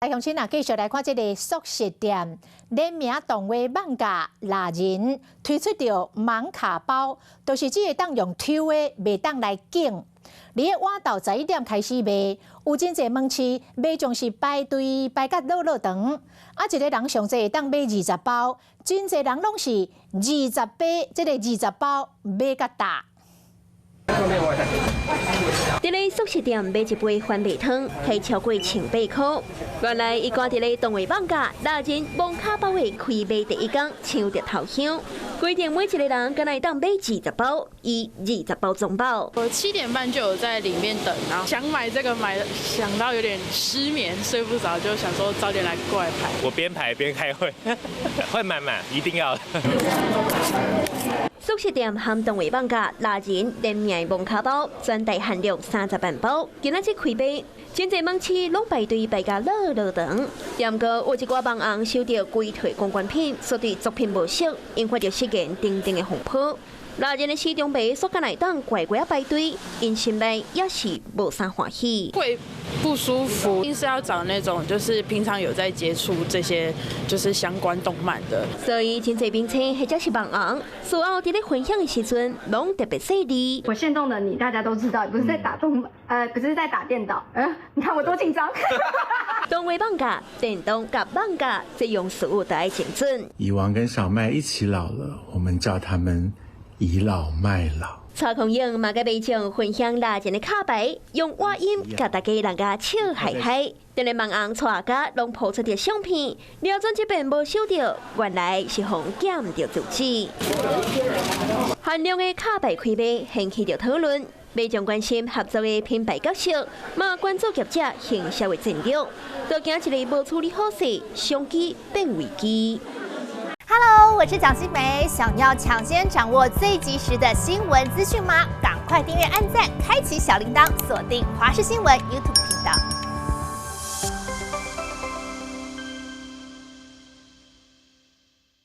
鄉親啊，繼續來看這个速食店聯名動畫漫畫獵人推出著盲卡包，就是只會當用抽的，袂當來揀。佇咧晚晝11點開始賣，有真濟門市賣總是排隊排甲落落長，啊，一个人上濟會當買二十包，真濟人攏是二十買，這个二十包買甲焦。佇咧速食店買一杯番麥湯，還超過1000塊。原來伊掛佇咧動畫網架，獵人盲卡包的開賣第一工搶著頭香。規定每一个人敢若會當買二十包，以二十包中包。我7點半就有在裡面等，然後想買這個買，想到有點失眠，睡不着，就想說早點來過來排。我邊排邊開會，會買買，一定要。速食店和動畫網架獵人聯名盲卡包，全台限量30萬包。今仔日開賣，真濟門市攏排隊排甲落落長。毋過有一寡網紅收著規套公關品，煞對作品無熟，引發著失言等等的風波。獵人的試場賣煞敢會當乖乖排隊，𪜶心內也是無啥歡喜。會不舒服，一定是要找那種就是平常有在接觸這些就是相關動漫的。所以真濟明星或者是網紅，事後佇咧分享的時陣，攏特別細膩。我限動的你，大家都知道，不是在打動，不是在打電腦，你看我多緊張。動畫網架、電動佮網架，這用事物都愛精準。蟻王跟小麥一起老了，我們叫他們倚老賣老。蔡康永嘛共民眾分享獵人的卡牌，用倚音共大家人家笑嗨嗨。佇咧網紅蔡阿嘎攏 po 出著相片，廖總這邊無收著，原來是予人撿著住址。限量的卡牌開賣，掀起著討論。民眾關心合作的品牌角色，嘛關注業者行銷的戰略，都驚一个無處理好勢，商機變危機。 Hello，我是蔣新梅，想要搶先掌握最及時的新聞資訊嗎？趕快訂閱、按讚、開啟小鈴鐺，鎖定華視新聞 YouTube 頻道。